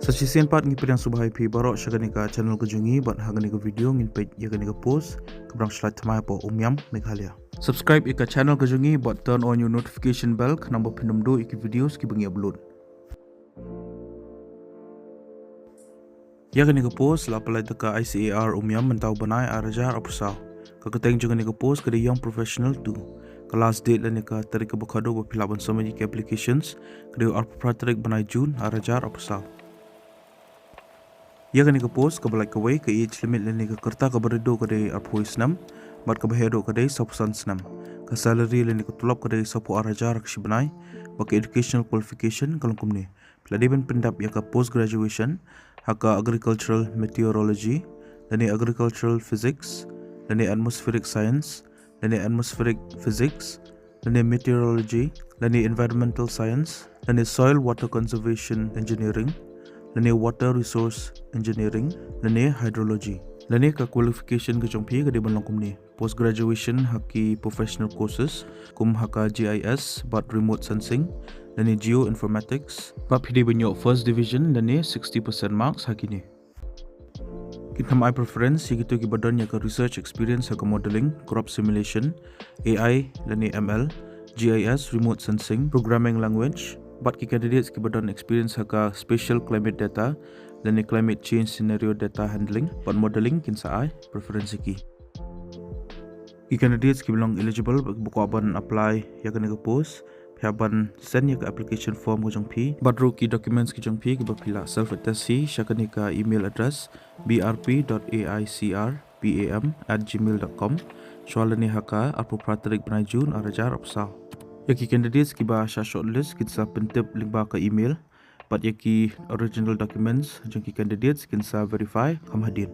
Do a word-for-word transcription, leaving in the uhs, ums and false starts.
Sa shisien pat ngi pdiang sngewbha ïa phi baroh sha kane ka channel ka jong ngi bad ha kane ka video ngin peit ïa kane ka post kaba dang shlait thymmai hapoh Umiam, Meghalaya. Subscribe ïa ka channel ka jong ngi bad turn on ïa u notification bell khnang ba phin ym duh ïa ki videos kiba ngi upload. Ïa kane ka post la apply da ka I C A R Umiam mynta u bnai ar hajar arphew saw. Ka kyrteng jong kane ka post ka dei Young Professional two. Ka last date lane ka tarik kaba khatduh ba phi lah ban submit ïa ki applications ka dei u arphew phra tarik bnai June ar hajar arphew saw. Ïa kane ka post kaba lait kawei, ka age limit lane ka rta kaba rit duh ka dei arphew snem bad kaba heh duh ka dei sawphew san snem. Ka salary lane ka tulop ka dei sawphew ar hajar ha ka shi bnai bad ka educational qualification ka long kumne. Phi la dei ban pyndap ïa ka post graduation ha ka agricultural meteorology lane agricultural physics lane atmospheric science lane atmospheric physics lane meteorology lane environmental science lane soil water conservation engineering lane water resource engineering lane hydrology. Lane ka qualification ka jong phi ka dei ban long kumne: post graduation ha ki professional courses kum ha ka G I S bad remote sensing lane geoinformatics bad phi dei ban ïoh first division lane sixty percent marks ha kine. Kin thymmai preference ïa kito kiba don ïa ka research experience ha ka modeling, crop simulation, A I lane M L, G I S, remote sensing, programming language bad ki candidates kiba don experience ha ka spatial climate data lane climate change scenario data handling bad modeling kin sa ai preference ïa ki. Ki candidates kiba long eligible bad kiba kwah ban apply ïa kane ka post, phi hap ban send ïa ka application form ka jong phi bad ruh ki documents ki jong phi kiba phi lah self attest hi sha kane ka email address: B R P dot A I C R P A M at gmail dot com shuwa lane ha ka arphew phra tarik bnai June ar hajar arphew saw. Ïa ki candidates kiba shah shortlist kin sa pyntip lyngba ka email bad ïa ki original documents jong ki candidates kin sa verify kham hadien.